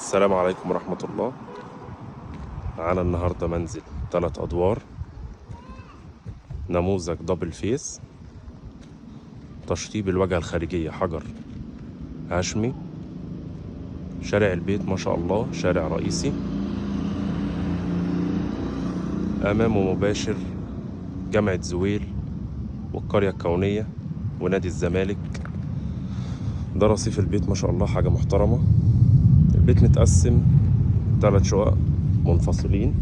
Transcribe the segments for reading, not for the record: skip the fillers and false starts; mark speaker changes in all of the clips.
Speaker 1: السلام عليكم ورحمة الله. معانا النهاردة منزل 3 أدوار، نموذج double face، تشطيب الواجهة الخارجية حجر هاشمي. شارع البيت ما شاء الله شارع رئيسي، أمامه مباشر جامعة زويل والقرية الكونية ونادي الزمالك. ده رصيف البيت ما شاء الله، حاجة محترمة. البيت متقسم 3 شقق منفصلين.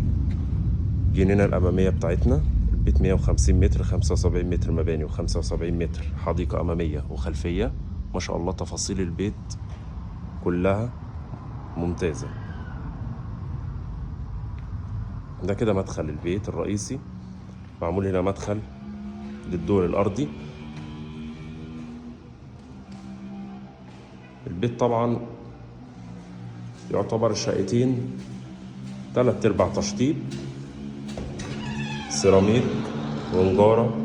Speaker 1: جنينة الأمامية بتاعتنا، البيت 150 متر، 75 متر مباني و75 متر حديقة أمامية وخلفية. ما شاء الله تفاصيل البيت كلها ممتازة. ده كده مدخل البيت الرئيسي، معمول هنا مدخل للدور الأرضي. البيت طبعا يعتبر شقتين 3/4 تشطيب، سيراميك ونجارة،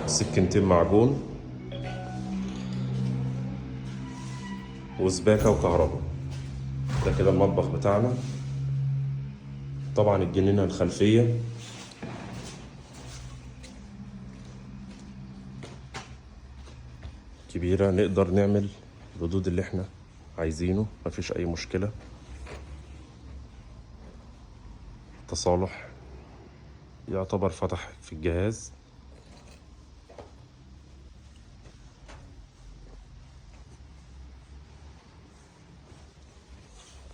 Speaker 1: سكينتين معجون وسباكة وكهرباء. ده كده المطبخ بتاعنا. طبعا الجنينة الخلفية كبيرة، نقدر نعمل الردود اللي احنا عايزينه، مفيش اي مشكلة. تصالح يعتبر فتح في الجهاز.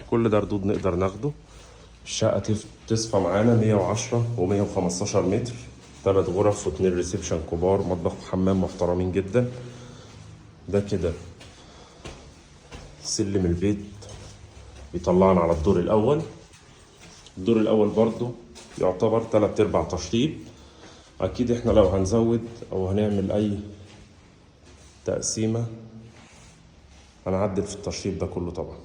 Speaker 1: كل ده ردود نقدر ناخده. الشقة تصفى معانا 110 و115 متر، 3 غرف و2 ريسبشن كبار، مطبخ وحمام محترمين جدا. ده كده سلم البيت بيطلعنا على الدور الأول. الدور الأول برضو يعتبر 3/4 تشطيب. أكيد إحنا لو هنزود أو هنعمل أي تقسيمة هنعدل في التشطيب ده كله طبعا.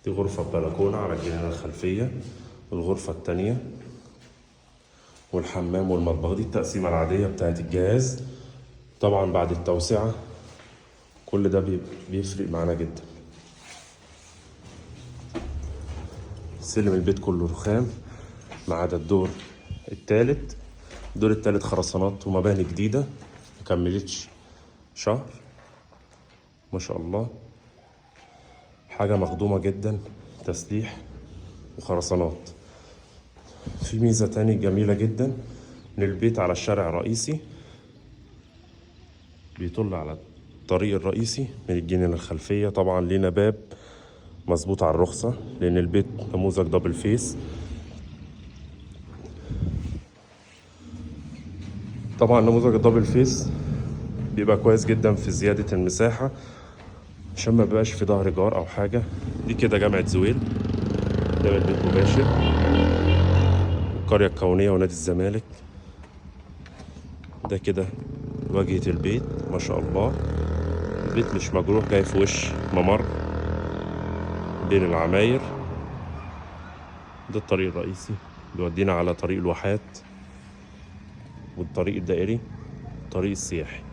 Speaker 1: دي غرفة بلكونة على الجنينة الخلفية، والغرفة التانية والحمام والمطبخ. دي التقسيمة العادية بتاعت الجهاز. طبعا بعد التوسعة كل ده بيفرق معانا جدا. سلم البيت كله رخام ما عدا الدور التالت. الدور التالت خرسانات ومباني جديدة مكملتش شهر، ما شاء الله حاجة مخدومة جدا، تسليح وخرسانات. في ميزة تاني جميلة جدا إن البيت على الشارع الرئيسي، بيطل على الطريق الرئيسي من الجنينة الخلفية. طبعا لينا باب مظبوط على الرخصة لأن البيت نموذج double face. طبعا نموذج ال double face بيبقى كويس جدا في زيادة المساحة عشان ما بيبقاش في ظهر جار أو حاجة. دي كده جامعة زويل، ده البيت مباشر، القرية الكونية ونادي الزمالك. ده كده واجهة البيت ما شاء الله. البيت مش مجروح، جاي في وش ممر بين العماير. ده الطريق الرئيسي بيودينا على طريق الواحات والطريق الدائري، الطريق السياحي.